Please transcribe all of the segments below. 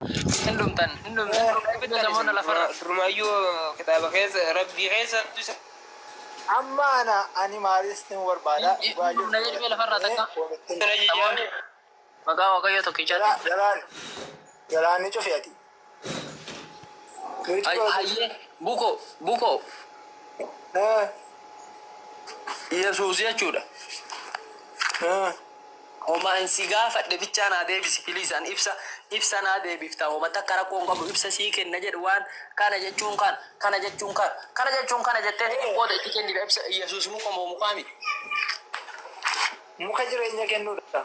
Hin dhumtan, hin dhumtan. Ibidda namoonni lafarra. Durumaayyuu kitaaba keessa rabbii keessattu isa Amma ana ani maalis ni barbaada. Hin dhumna jedhame lafarraa takka. sana Namoonni jijjiirame. maqaa Waaqayyo tokkichaatti. Jalaan jalaan ni cufi ati. Hayyee buko buko Yesuus jechuudha. Homa an si gaafadhe bichaa naa deebisi please an ibsa ibsa naa deebifta homa takka rakkoo hin qabu ibsa sii kenna jedhu waan kana jechuun kana kana jechuun kana kana jechuun kana jettee xixiqqoota itti kennita ibsa Yesuus muka moo mukaa miti. Muka jireenya kennuudha.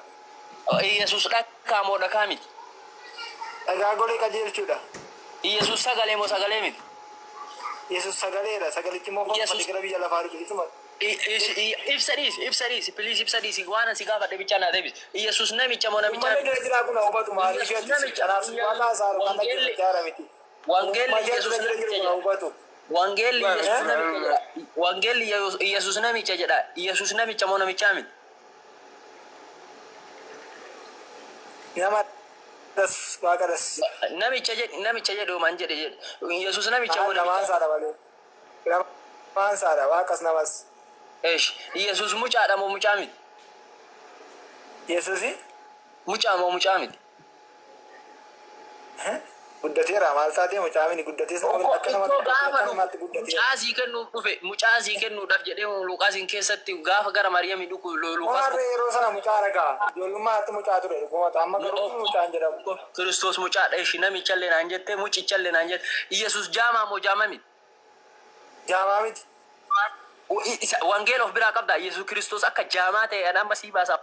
Yesuus dhakaa moo dhakaa miti. Dhagaa golee qajeelchuudha. Yesuus sagalee moo sagalee miti. Yesuus sagaleedha. Sagalichi immoo foon Yesuus uffatee gara biyya lafaa dhufe. Isuma Ibsa dhiisi, ibsa dhiisi, please ibsa dhiisi. Waan ani si gaafadhe bichaa naa deebisi. Yesuus namicha moo namichaa uummanni miti? dura jiraa kun hubatu maaliif Yesuus ati namicha. kanaaf waaqa isaa kan Wangeelli dhaggeeffachaa miti. Wangeelli Uummanni Yesuus dura jira jiru namicha kun jedha. hubatu. Wangeelli Yesuus Eh? namicha jedha. Wangeelli Yesuus namicha jedha. Yesuus namicha moo namichaa miti? Nama das waaqa das. Namicha jedhi, namicha jedhu man jedhe jedhe. Yesuus namicha moo Lamaan namichaa saadha malee. Lamaan saadha waaqas namas. Eesh, Yesuus mucaadha moo mucaa miti? Yesuusi Mucaa moo mucaa miti? Guddateera maal taatee mucaa mini guddatees nama Tokko akka nama ittoo gaafa akka dhufu namaatti guddateera. mucaa sii kennuuf dhufe mucaa sii kennuudhaaf jedhee Luqaasiin keessatti gaafa gara Maariyaamii dhufu Luqaas Maarree yeroo sana mucaa ragaa ijoollummaatti mucaa ture dhugumata amma garuu mucaan jedhamu. Kiristoos mucaadha ishi namichallee naan jette mucichallee naan jette Iyesuus jaamaa moo jaamaa miti? Jaamaa miti. Isa wangeela of biraa qabda Iyesuus Kiristoos akka jaamaa ta'e an amma sii baasa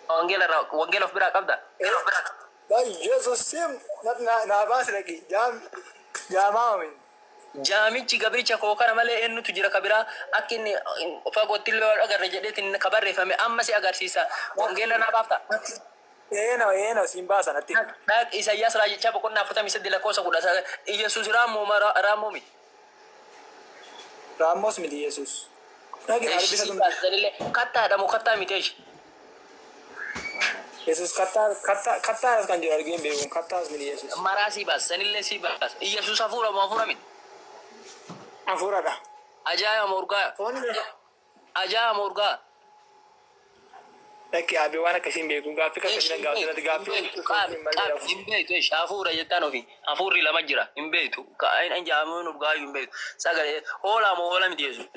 wangeela irraa wangeela of biraa qabda. Yesuus sim naa baasi dhaqi jaamaa miti. Jaamichi gabricha koo kana malee eenyutu jira ka biraa akka inni fagootti illee wal agarre jedheetiin ka barreeffame amma si agarsiisa wangeela naa baafta. Eena eena siin baasa natti. Dhaq Isaayyaas raajichaa boqonnaa 48 lakkoofsa 19 Iyesuus raammoo raammoo miti. Raammoos miti Yesuus. Dhaqi naa Eshi dubbisa sii tun. baasisanillee kattaadha moo kattaa miti eshi. Yesuus kattaa kattaa kattaadhas kan jedhu argee hin beeku kattaas miti Yesuus. Maraa sii baasisanillee sii baasa. Iyesuus hafuura moo hafuura miti? Hafuuradha. Ajaa'iba moo urgaa? Foon Ajaa'iba moo urgaa? Lakki abbee waan akkasii hin beeku gaaffii kan Eshi akkasii hin nan beektu gaafate hin gaaffii beektu qaabi hin malee qaabi rafu. hin beektu eshi hafuurra jettaan ofii hafuurri lama jira hin beektu ka jaamuun urgaayyuu hin beektu sagalee hoolaa moo hoola miti Yesuus.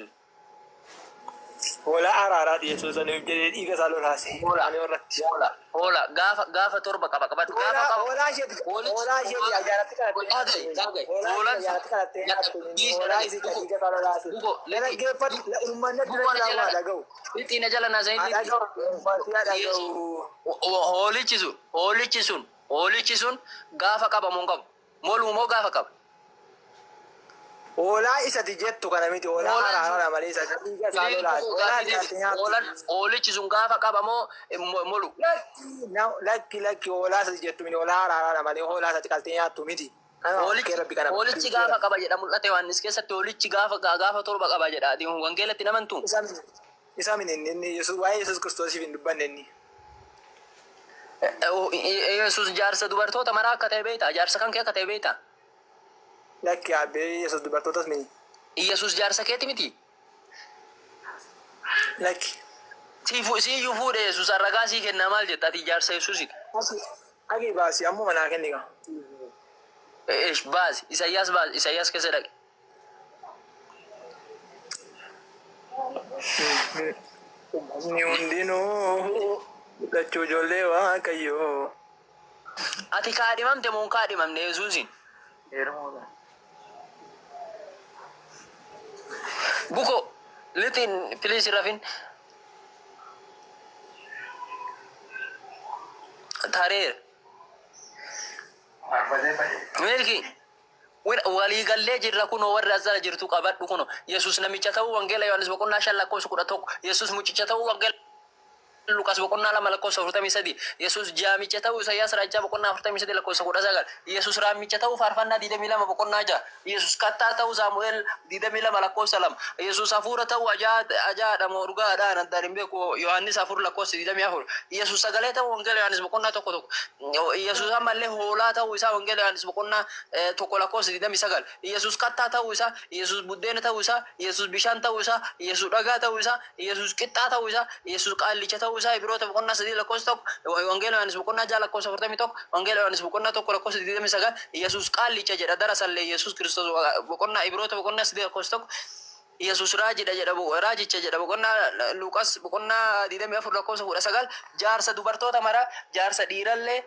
Hoolaa araaraati Yesuus ani jedhee dhiiga isaa lolaase. Hoola Ani irratti. hoola hoola gaafa gaafa torba qaba qabadhu gaafa Hoolaa qaba hoolaa isheeti hoolichi hoolaa isheeti ayyaanatti kadhattee dhaga'i nyaattu. dhaga'i Hoolaa hoolaan isheeti ayyaanatti kadhattee nyaattu. dhiisi Hoolaa dhaga'i isheeti buko dhiiga isaa lolaase. buko Na lixi dhaggeeffadhu uummanni buko adduna na jiraa jala waa dhaga'u. lixi na jala na Haa sayin lixi dhaga'u uummanni haa dhaga'u. Hoolichi sun hoolichi sun hoolichi sun gaafa qabamu hin qabu moluu moo gaafa qaba. Hoolaa isati jettu kana miti hoolaa Hoolaan sun araaraadha malee isa dhiiga isaa Please lolaase. buko Hoolaa gaaffii isaatti deebi. nyaattu. Hoolaan hoolichi sun gaafa qaba moo molu. Lakki lakki lakki hoolaa isati jettu miti hoolaa araaraadha malee hoolaa isati qaltee nyaattu miti. Kana Hoolichi rabbi kana hoolichi gaafa qaba jedha mul'ate Yohaannis keessatti hoolichi gaafa gaafa torba qaba jedha. Ati wangeelatti hin amantuu? Isa miti isa miti inni inni Yesuus waa'ee Yesuus Kiristoosiif hin dubbanne inni. Yesuus jaarsa dubartoota maraa akka ta'e beektaa? Jaarsa kan kee akka ta'e beektaa? Lakki abbee Yesuus dubartootas miti. Yesuus jaarsa keeti miti? Lakki. Siiyyuu fuudhe Yesuus ragaa sii kennaa maal jetta ati jaarsa Yesuusi? Agi baasi ammuma naa kenni kaa. Eesh baasi Isaayyaas baasi Isaayyaas keessa dhaqi. Uummanni hundinuu lachuu ijoollee Waaqayyoo. Ati kaadhimamte moo hin kaadhimamne Yesuusiin? Buko lixin please hin rafin. Tareera. Milki. Walii gallee jirra kunoo warri as jala jirtu qabadhu kunoo Yesuus namicha ta'uu wangeela Yohaannis boqonnaa 5 lakkoofsa 11 Yesuus mucicha ta'uu wangeela Luqaas boqonnaa 2 lakkoofsa 43. Yesuus jaamicha ta'uu Isaayyaas raajichaa boqonnaa 43 lakkoofsa 19. Yesuus raammicha ta'uu Faarfannaa 22 boqonnaa 6. Yesuus kattaa ta'uu Saamu'eel 22 lakkoofsa 2. Yesuus hafuura ta'uu ajaa'aadha moo dhugaadha an addaan hin beeku Yohaannis 4 lakkoofsa 24. Yesuus sagalee ta'uu Wangeela Yohaannis boqonnaa 1 1. Yesuus ammallee hoolaa ta'uu isaa Wangeela Yohaannis boqonnaa 1 lakkoofsa 29. Yesuus kattaa ta'uu isaa, Yesuus buddeena ta'uu isaa, Yesuus bishaan ta'uu isaa, Yesuus dhagaa ta'uu isaa, Yesuus qixxaa ta'uu isaa, Yesuus qaallicha ta'uu isaa Ibiroota boqonnaa 3 lakkoofsa 1, Wangeela Yohaannis boqonnaa 6 lakkoofsa 41, Wangeela Yohaannis boqonnaa 1 lakkoofsa 29, Yesuus qaallicha jedha darasallee Yesuus Kiristoos boqonnaa Ibiroota boqonnaa 3 lakkoofsa 1, Yesuus raajidha jedha raajicha jedha boqonnaa Luqas boqonnaa 24 lakkoofsa 19, jaarsa dubartoota maraa, jaarsa dhiirallee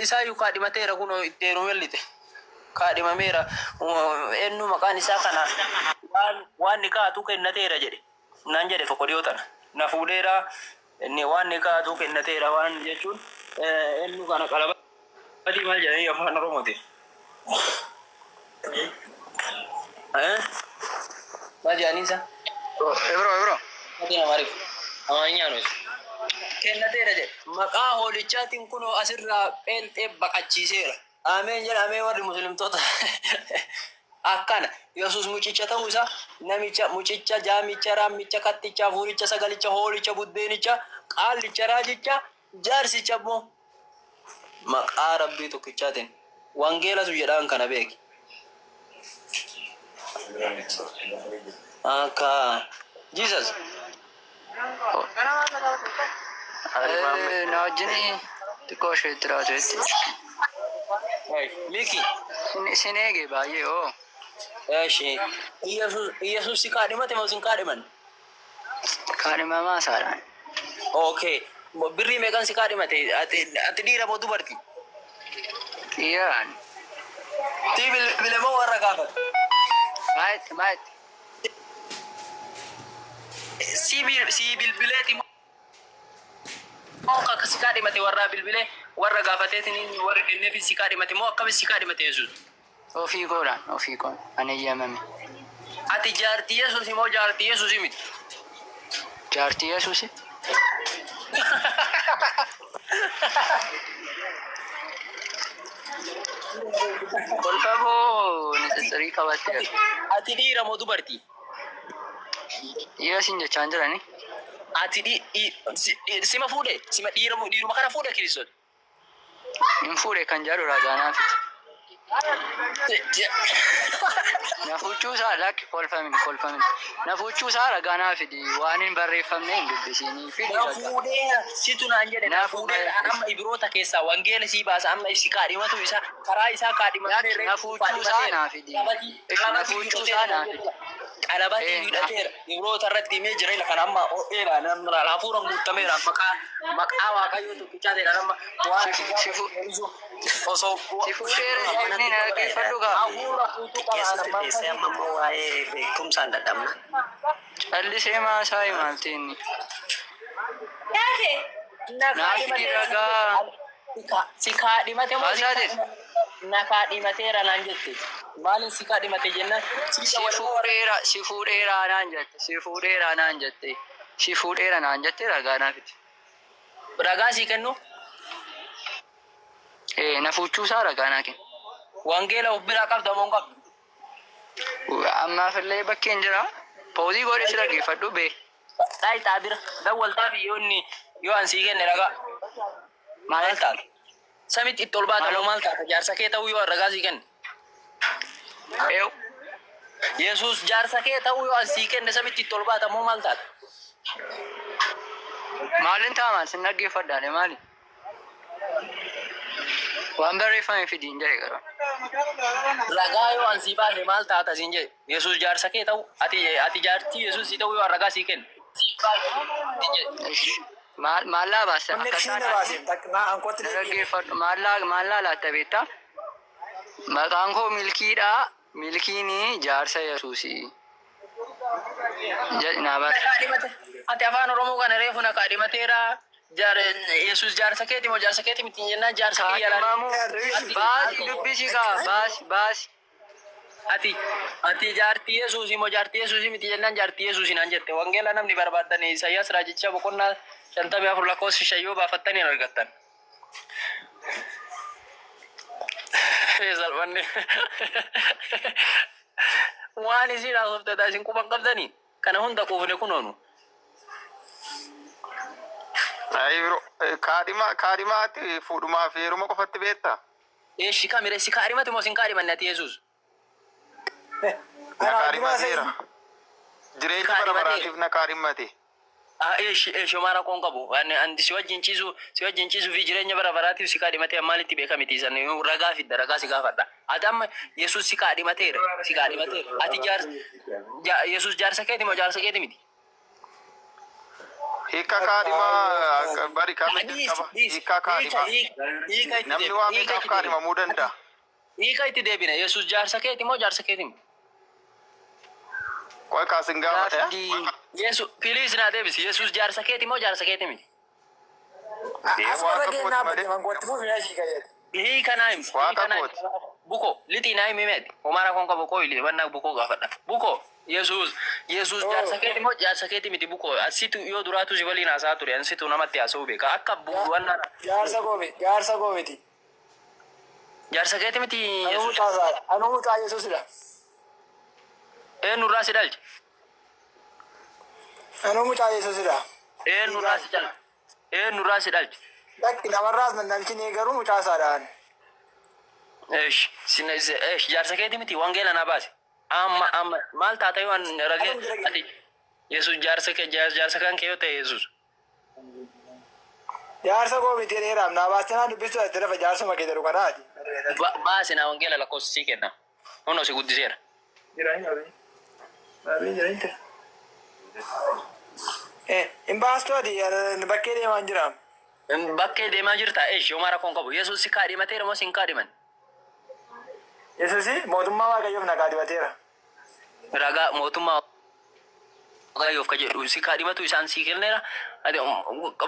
isaayyuu kaadhimateera kunoo itti heerumee lixe. Kaadhimameera. Eennu maqaan isaa kana waan waan nikaatu kennateera jedhe naan jedhe tokko dhiyoo tana. Na fuudheera inni waan nikaatu kennateera waan jechuun eennu kana qalabatii maal jedhanii afaan Oromooti. Maal jedhanii isa? Ibro, Ibro. Matiin Amaariif. Amaarinyaan hoji. Kennateera jedhe. Maqaa hoolichaatiin kunoo asirraa pheenxee baqachiiseera. Ameen jedha mee warri muslimtoota akkana Yesuus mucicha ta'uu isaa namicha mucicha jaamicha raammicha katticha hafuuricha sagalicha hoolicha buddeenicha qaallicha raajicha jaarsicha immoo maqaa rabbii tokkichaatiin wangeelatu jedhaan kana beeki. Akka Jesus. Na wajjin xiqqoo ishee jiraatu jetti. Miki. Sin eege baay'ee oo. Eshi. Iyesus Iyesus si kaadhimate moo sin kaadhiman? Kaadhimamaa isaadhaan. Okay. Birrii meeqan si kaadhimate? Ati ati dhiira moo dubarti? Dhiiraan. Tii bilbile moo warra gaafate? Maalitti maalitti? Sii bilbileeti moo akka si kaadhimate warraa bilbilee warra gaafateetiin warri kenneefi si kaadhimate moo akkami si kaadhimate Yesuus? Ofii koodhaan ofii koon an eeyyamame. Ati jaartii Yesuusi moo jaartii Yesuusi miti? Jaartii Yesuusi. Kolfa koo nitsitsirii qabatte. Ati dhiira moo dubartii? Dhiira siin jechaan jirani. Ati sima fuudhe? Sima dhiira dhiiruma kana fuudhe Kiristoos? Hin fuudhe kan jedhu ragaa naa fidi. Na fuuchuu isaa lakki kolfamin kolfamin. Na fuuchuu isaa ragaa naa fidi waan hin barreeffamne hin dubbisiinii fidi Na ragaa. fuudheera situ naan jedhe na Na fuudheera fuudheera. an amma Ibroota keessaa wangeela sii baasa amma si kaadhimatu isa karaa isaa kaadhimamee Lakki na reefu fuuchuu isaa kaadhimateera. naa fidi. Qalabatii Ishi na qalabatii fuuchuu hidhateera isaa naa naan fidi. jedhe. Qalabatii Ee na hidhateera. Ibroota irratti himee jira ila kana amma ho'eera namni hafuuraan guutameera maqaa maqaa Waaqayyoo tokkichaa ta'edha amma waan si ati si fu gaafatu osoo si fuudheera jennee na dhaggeeffadhu kaa. hafuura guutuu qaba Xiqqeessuu ana xiqqeessee amma immoo waa'ee beekumsaan dadhabna. Callisee maasaa himaalti inni. Na Naa fidi kaadhimateera ragaa. si kaadhimate moo si Haasaa ta'e. na kaadhimateera naan jette maaliin si kaadhimate jennaan si Si fuudheera si fuudheera naan jette si fuudheera naan jette si fuudheera naan jette ragaa naa fidi. Ragaa sii kennu. Ee na fuuchuu isaa ragaa naa kenni. Wangeela of biraa qabda moo hin qabdu? Ammaaf illee bakkeen jira. Poozii godhee si dhaggeeffadhu bee. Dhaayi bira dawwaltaa fi yoo inni yoo an sii kenne ragaa maal Maal taata? Samitti itti ol baata moo Maaloo? maal taata? Jaarsa kee ta'uu yoo an ragaa sii kenne. Eew. Yesuus jaarsa kee ta'uu yoo an sii kenne samitti itti ol baata moo maal taata? Maalin ta'a maal sin dhaggeeffadhaale maali? Waan barreeffame fidiin jedhe garuu. Ragaa yoo an sii baase maal taata siin jedhe. Yesuus jaarsa kee ta'uu ati ati jaartii Yesuus sii ta'uu yoo an ragaa sii kenne. Ish. Maal maallaa baasta akka Connection isaan na baasee na ankotti na deebi'e. dhaggeeffadhu maallaa maallaa laatta beektaa? Maqaan koo Milkiidha. Milkiin jaarsa Yesuusi. Jedhi naa Na baasi. kaadhimate. Ati afaan Oromoo kana reefu na kaadhimateera. Jaar Yesuus jaarsa keeti moo jaarsa keeti miti jennaan jaarsa kiyya laali. Kaadhimamuu baasi dubbisi kaa baasi baasi. Ati ati jaartii Yesuus moo jaartii Yesuus miti jennaan jaartii Yesuus naan jette. Wangeela namni barbaaddan Isaayyaas raajicha boqonnaa 54 lakkoofsa 5 yoo baafattanii hin argattan. Salphanne. Waan isin haasofte ta'a isin quban qabdanii kana hunda quufne kunoonu. Ayi bro, kaadhima kaadhimaatti fuudhumaa fi heeruma qofatti beektaa? Eeshi kamire si kaadhimate moo sin kaadhimanne ati Yesuus? Na Ana addumaa kaadhimateera. sa'i. Jireenya bara Kaadhimatee. baraatiif na kaadhimate. Ah, eeshi eeshi homaa rakkoon qabu. Ani ani si wajjin ciisu si wajjin ciisuu fi jireenya bara baraatiif si kaadhimatee maalitti beeka miti san ragaa fidda ragaa si gaafadha. Ati amma Yesuus si kaadhimateera si kaadhimateera. Ati jaarsa Yesuus jaarsa keeti moo jaarsa keeti miti? Hiika kaadhimaa bari kam Dhiisi jalqaba? dhiisi Hiika hiika kaadhimaa. hiika hiika itti Namni deebina waa hiika meeqaaf itti deebina. kaadhimamuu danda'a? Hiika itti deebina Yesuus jaarsa keeti moo jaarsa keeti miti? Qoy kaasin gaafadha. Gaafii Yesu please naa deebisi Yesuus jaarsa keeti moo jaarsa keeti miti? Ee Asuma waaqa irra kooti geenyaa malee. badde mangootti fuuf mi'a ishii kayyate. Hiika naa himi hiika Waaqa naa himi. kooti. Buko lixii naa himi meeti homaa rakkoon qabu koo ili wannaa bukoo gaafadha. Buko Yesuus Yesuus jaarsa keeti moo jaarsa keeti miti buko asitu yoo duraatu si waliin haasaa ture ansitu namatti haasa'uu beeka akka wannaa Jaarsa koo miti. Jaarsa koo miti. jaarsa keeti miti Anuu Yesuus mucaa isaadha. Anuu mucaa Yesuusidha. eenyurraa si dhalche Anuu mucaa Yesuusidha. eenyurraa si dhalche eenyurraa si dhalche. Lakki namarraas nan dhalchine garuu mucaa isaadha ani. Eesh sin eesh jaarsa keeti miti wangeela naa baase. Amma amma maal taata yoo an ragee Anuu jira ati Yesuus jaarsa kee jaarsa kan kee yoo ta'e Yesuus. Jaarsa koo miti dheeraaf naa baastee naa dubbistu ati lafa jaarsuma kee jedhu kanaati. Baase naa wangeela lakkoofsa sii kenna. Hunoo si guddiseera. Hin baastu ati bakkee deemaa hin jiraam. Bakkee deemaa jirta eesh yooma rakkoon qabu Yesuus si kaadhimateera moo si hin kaadhiman? Yesuusi mootummaa Waaqayyoof na kaadhimateera. Ragaa mootummaa Waaqayyoof ka jedhu si kaadhimatu isaan sii kenneera. Ati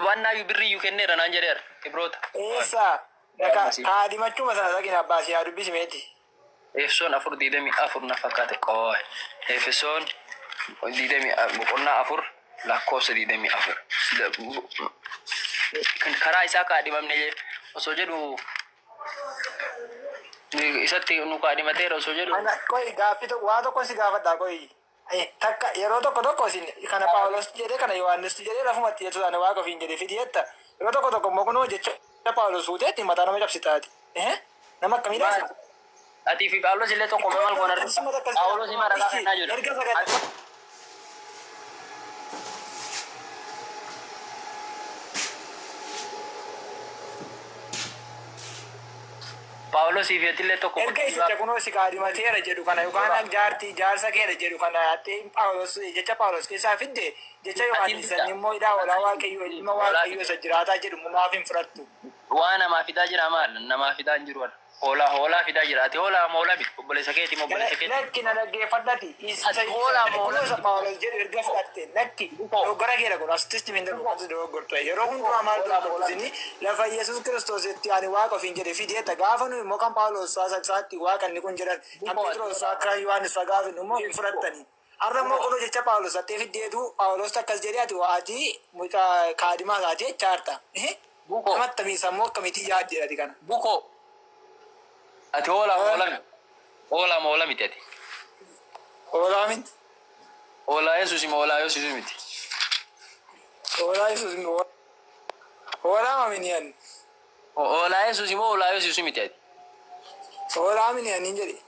wannaayyuu birriyyuu kenneera naan jedheera Ibroota. Eessa na kaadhimachuma sana dhaqin abbaa si haa dubbisi meeti. Efesoon 4:24 na fakkaate qooy. Efesoon digdamii boqonnaa 4 lakkoofsa 24. Karaa isaa kaadhimamne osoo jedhu isatti nu kaadhimateera osoo jedhu. Ana qoy gaaffii tokko waa tokko si gaafadha qoy. Takka yeroo tokko tokko isin kana Phaawulos jedhee kana Yohaannis jedhee lafumatti jechuudha ani waaqa ofiin jedhee fidi jetta. Yeroo tokko tokko immoo kunoo jecha Phaawulos fuutee ittiin mataa nama cabsitaati. Nama akkamiidha isin? Atii fi Phaawulos illee tokko maal goona? Phaawulos hima ragaa kennaa jiru. Erga sagalee. Phaawulos fi atillee tokko. Erga isicha kunoo si kaadhimateera jedhu kana yookaan jaartii jaarsa keedha jedhu kana hattee Phaawulos jecha Phaawulos keessaa fidde jecha Yohaannis san immoo hidhaa hoolaa Waaqayyoo ilma Waaqayyoo isa jiraataa jedhu immoo maaf hin fudhattu? Waa namaa fidaa jira maal? Namaa fidaa hin jiru. Hoolaa hoolaa fidaa jira. Ati hoolaa moo hoolaa miti? Obboleessa keeti moo obboleessa keeti? Lakki na dhaggeeffadhati. Isa Ati hoolaa moo kunoo hoolaa isa miti? Phaawulos jedhu erga fudhatte lakki dogoggora keedha kun asittis min darbu kan dogoggortu yeroo hundumaa maal dogoggortu isinni lafa Yesuus Kiristoos itti ani waaqa ofiin jedhe fideetta gaafa nuyi immoo kan Phaawulos isaatti waaqa inni kun jedhan kan Phexros kan Yohaannis gaafa immoo hin fudhattani. Har'a immoo kunoo jecha Phaawulos hattee fiddeetu Phaawulos akkas jedhee ati ati mucaa kaadimaa isaati jechaa jirta. Bukoo. Nama akkamii sammuu akkamiitiin yaadde ati kana? Bukoo. Ati hoolaa moo hoolaa miti? Hoolaa moo hoolaa miti ati? Hoolaa miti. Hoolaa Yesuus moo hoolaa Yesuus miti? Hoolaa Yesuus moo hoolaa mamini ani. Hoolaa Yesuus moo hoolaa Yesuus miti ati? Hoolaa mini ani jedhe.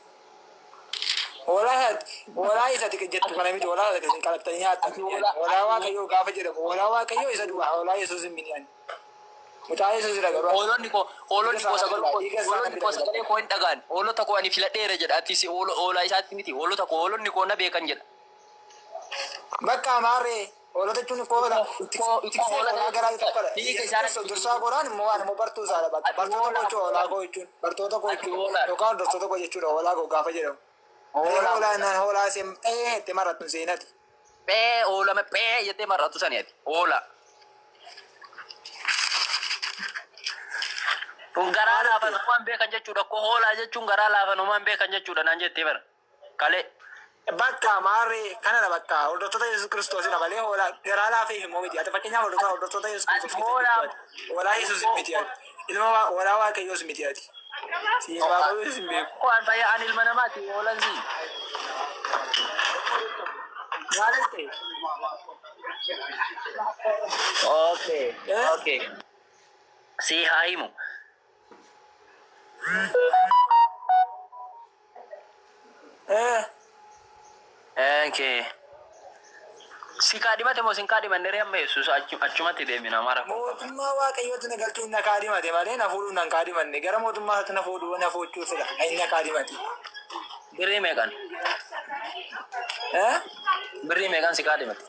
Hoolaa hoolaa isa jettu kana miti hoolaa isa isin qalattanii nyaattan. Hoolaa Waaqayyoo gaafa jedhamu hoolaa Waaqayyoo isa du'a hoolaa Yesuus hin mini ani. Mucaa Yesuusidha garuu. Hoolonni koo hoolonni koo sagalee koo hoolonni koo sagalee koo hin dhagaan hoolota koo ani filadheera jedha ati si hoolaa isaatti miti hoolota koo hoolonni koo na beekan jedha. Bakka amaarree hoolota jechuun koo tiksee hoolaa garaa tokkodha. Hiika isaan Dursaa koraan immoo waan immoo bartuu isaadha bakka bartoota koo jechuun hoolaa koo jechuun bartoota koo jechuun yookaan hordoftoota koo jechuudha hoolaa koo gaafa jedhamu. Hoolaa naan hoolaa seen phee itti marattu seenati. Phee hoolame phee jettee mar'attu sani ati hoolaa. Kun garaa laafan homaan beekan jechuudha. Koo hoolaa jechuun garaa laafan homaan beekan jechuudha naan jettee bara. Kalee. Bakka maarree kanadha bakka hordoftoota Yesuus Kiristoosidha malee hoolaa garaa laafee immoo miti. Ati fakkeenyaaf hordoftoota Yesuus Ati Kiristoos hoolaa keessa hoolaa Yesuus miti ati. Ilma hoolaa Waaqayyoos miti ati. Siin Waaqayyoos hin beeku. Waan fayyaa ani ilma namaati hoolaan sii. Maal ta'e? Okay. Eh? Okay. Si haa himu. Eh? Okay. Si kaadhimate moo sin kaadhimanne ree amma Yesuus achumatti deemina mara koo. Mootummaa Waaqayyootti na galchuu na kaadhimate malee na fuudhuu nan kaadhimanne. Gara mootummaa isaatti na fuudhuu na fuudhuu fedha. Inni na kaadhimate. Birrii meeqan? Eh? Birrii meeqan si kaadhimate?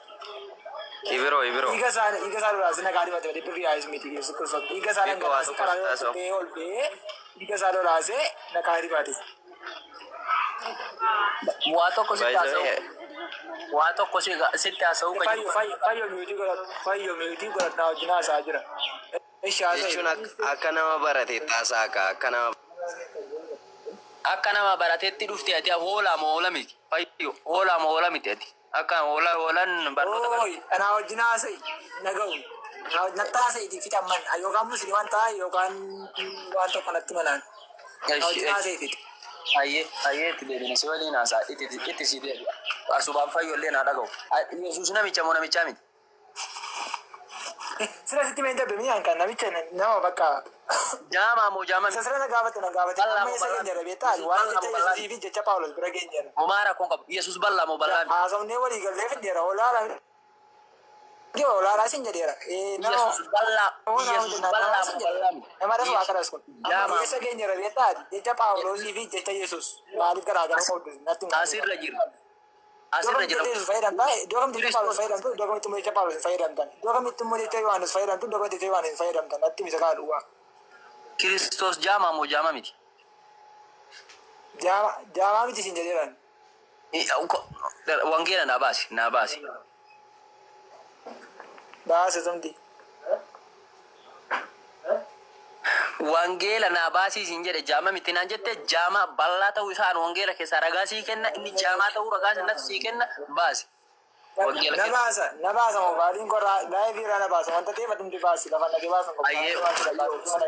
Ibiroo ibiroo. Dhiiga isaa lolaasee na kaadhimate malee birrii haayis miti Yesuus Kiristoos. Dhiiga isaa Beekoo waa dhangalaasee tokko karaa taasisa. ba'ee ol ba'ee dhiiga isaa lolaasee na kaadhimate. Waa tokko sitti By the haasa'u. way, Waa tokko sitti haasa'uu kan Fayyo jiru. fayyo fayyo mute godhadhu. Fayyo mute godhadhu na wajjin haasa'aa jira. Ishi haasa'e. Jechuun akka nama barate taasaa akka nama Akka nama barateetti dhufte ati hoolaa moo hoola miti? Fayyo hoolaa moo hoola miti ati? Akka hoola hoolaan barnoota kana. Ooyi anaa wajjin haasa'i na ga'u. Natti haasa'iiti fixamman yookaan musliimaan ta'a yookaan waan tokko natti manaan. Na wajjin haasa'i fixi. Hayyee hayyee itti deebine si waliin haasa'a itti itti si deebi'a. Asubaan fayyo illee naa dhaga'u. Yesuus namicha moo namichaa miti? Sila sitti mee darbe mi'aan kan namicha nama bakka Jaamaa moo jaamaa isa miti? sila na gaafate na gaafate Bal'aa amma moo eessa bal'aa geenyerra miti? beektaa Yesuus waan bal'aa jecha moo bal'aa Yesuusii miti? fi jecha Phaawulos bira geenyerra. Homaa rakkoon qabu. Yesuus bal'aa moo bal'aa miti? Haasofnee walii gallee fiddeera olaanaa olaanaa sin jedheera. Nama Yesuus bal'aa Yesuus bal'aa moo bal'aa miti? nama dafa waa kanas kun. Amma Jaamaa eessa geenyerra beektaa jecha Phaawulosii fi jecha Yesuus maaliif garaagara qabdu natti hin Asirra jira. Asirra jira. Iddoo kamitti fayyadamta? Iddoo kamitti jecha Phaawulos fayyadamtu? Iddoo kamitti immoo jecha Phaawulos hin fayyadamtan? Iddoo kamitti immoo jecha Yohaannis fayyadamtu? Iddoo kamitti jecha Yohaannis hin fayyadamtan? Natti misa kaa duwwaa. Kiristoos jaamaa moo jaamaa miti? Jaama jaamaa miti siin jedheeran. Wangeela naa baasi naa baasi. Baase tumti. Wangeela naa baasii siin jedhe jaama miti naan jette jaama bal'aa ta'uu isaan wangeela keessaa ragaa sii kenna inni jaamaa ta'uu ragaa sanatti sii kenna baasi. Wangeela Na keessa. baasa na baasa moobaayiliin korraa live irraa na baasa wanta ta'eef atumti baasi lafa nagee baasan Ayyee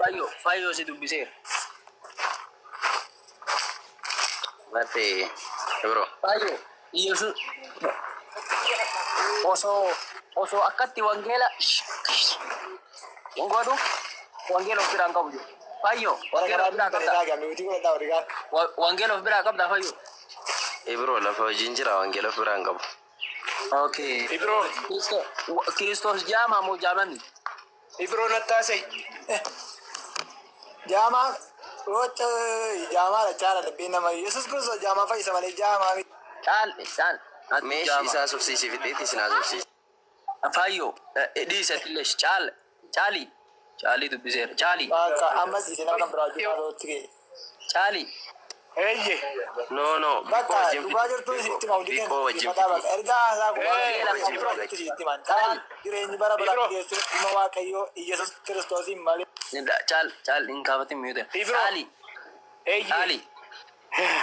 fayyo fayyo si dubbiseera. Mate ibro. Fayyo Yesuus osoo akkatti wangeela godhu wangeela of biraan qabu jiru. Fayyo wangeela of biraa qabdaa. Mute godhadhaa warri Wangeela of biraa qabdaa fayyo. Ibro lafa hojiin jira wangeela of biraan qabu. Okay. Ibro, Kiristoos jaamaa moo jaamaa miti? Ibro nattaasai. Jaamaa rocha jaamaa dha chaala dubbiin nama Yesuus Kiristoos jaamaa fayyisa malee jaamaa miti. Caal caal. Ati Meeshii jaamaa. isaa subsiisii fixeetti isin haasofsiisa. Fayyo dhiisatillee caal caali caalii dubbiseera caali Bakka ammas dhiisee nama kan biraa wajjin haasa'utti ka'e. caali Eeyye. No no. Biqoo Bakka wajjin dhugaa fixi. jirtu isitti hima hundi Biqoo wajjin keenya bakka fixi. ergaa haasaa Wangeela dhugaa jirtu isitti himan. Karaan jireenyi bara Ibro. bara geessu ilma Waaqayyoo Yesuus Kiristoosiin malee. Caal caal hin kaafatin mute Ibro. caali Eeyye. caali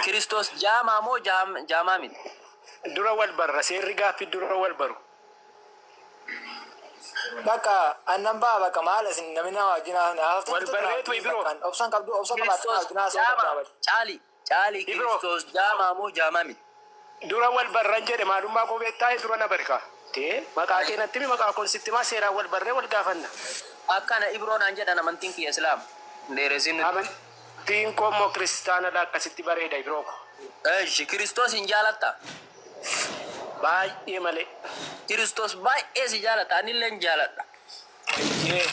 Kiristoos jaamaa moo jaamaa miti? Dura wal barra seerri gaaffii dura wal baru. Bakka annan ba'a bakka maal isin namni nama wajjin haasoftan. Wal barreetu Ibro. Obsan qabdu obsa qabaatu Kiristoos wajjin haasa'uu jaamaa qabdaa. caali caali Ibro. Kiristoos jaamaa moo jaamaa miti? Dura wal barran jedhe maalummaa koo beektaa dura na barka. Tee maqaa kee natti himi maqaa koon sitti himaa seeraan wal barree wal gaafanna. Akkana Ibroo naan jedhan amantiin kiyya Islaam. Dheeressin nuti. Amantiin koo immoo kiristaanadha akkasitti bareeda Ibroo ko. Eeshi Kiristoos hin jaalatta? Baay'ee malee. Kiristoos baay'ee si jaalata anillee hin jaaladha. Eeyyee.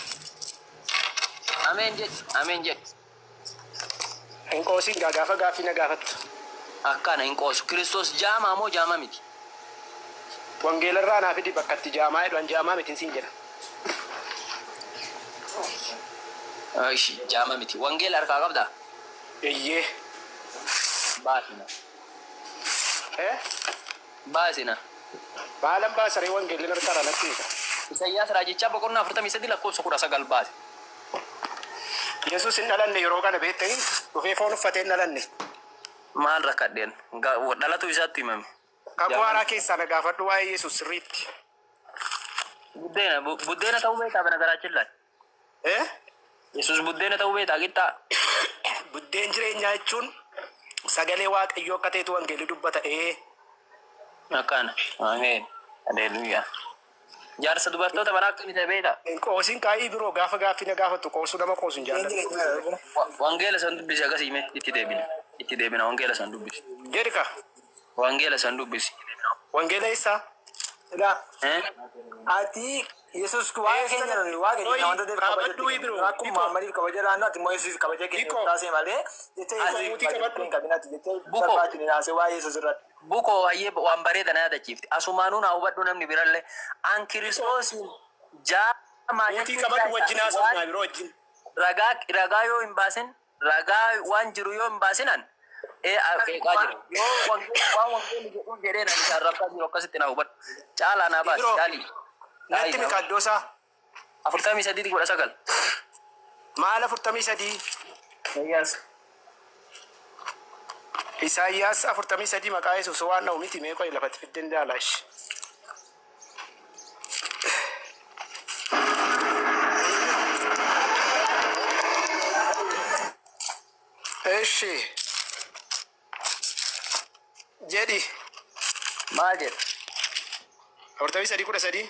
Ameen jedhi ameen jedhi. Hin qoosin gaa gaafa gaaffii na gaafattu. Akkana hin qoosu. Kiristoos jaamaa moo jaamaa miti? Wangeelarraa naa fidi bakka itti jaamaa jedhu an jaamaa mitiin siin jedha. Eeshi jaamaa miti. Wangeela harkaa qabdaa? Eeyyee. Baasina. Eh? Baasina. Maalan baasaree wangeelli harkaarraa natti hima. Isaayyaas raajichaa boqonnaa 43 lakkoofsa 19 baase. Yesuus hin dhalanne yeroo kana beektanii dhufee foon uffatee hin dhalanne. Maal rakkadheen? Dhalatu isaatti himame. Kakuu haaraa keessaa na gaafadhu waa'ee Yesuus sirriitti. Buddeena buddeena ta'uu beektaa bana garaachillaa. Eh? Yesuus buddeena ta'uu beektaa qixxaa. Buddeen jireenyaa jechuun sagalee Waaqayyoo akka ta'etu wangeelli dubbata. Ee. Akkana. Ameen. Haleluuyaa. Jaarsa dubartoota bara akkamii ta'e beektaa? Qoosiin kaa'ii biroo gaafa gaaffii na gaafattu qoosuu nama qoosu hin jaalladhu. Wangeela san dubbisi akkasii hime itti deebina. Itti deebina wangeela san dubbisi. Jedhi ka. Wangeela san dubbisi. Wangeela eessaa? Egaa Eh? ati Yesuus waaqa keenya nuyi waaqa jenna wanta ta'eef kabaja Qabadhu itti Ibro. kennu. Akkuma Muhammadiif kabaja laannu ati immoo Yesuusiif kabaja kennu Iko. taasise malee jecha Yesuusiif Mutii kabaja qabadhu. hin qabin ati jecha Buko. salphaatti ni haasee waa'ee Yesuus irratti. Bukoo hayyee waan bareeda na yaadachiifte. Asumaanuu naa hubadhu namni birallee. An Kiristoosiin jaamaa Mutii jechuun qabadhu wajjin haasofnaa waan biroo wajjin. ragaa ragaa yoo hin baasin ragaa waan jiru yoo hin baasinan ee qeeqaa jira. Yoo wangeela waan wangeelli jedhuun jedhee na isaan rabbaa jiru akkasitti naa hubadhu. Caalaa naa baasi Ibro. caalii. Natti mika iddoo isaa. 43 19. Maal 43? Isaayyaas. Isaayyaas 43 maqaa Yesuus waan dha'u miti mee qoy lafatti fidden daalash. Eshi jedhi. Maal jedha? 43 13.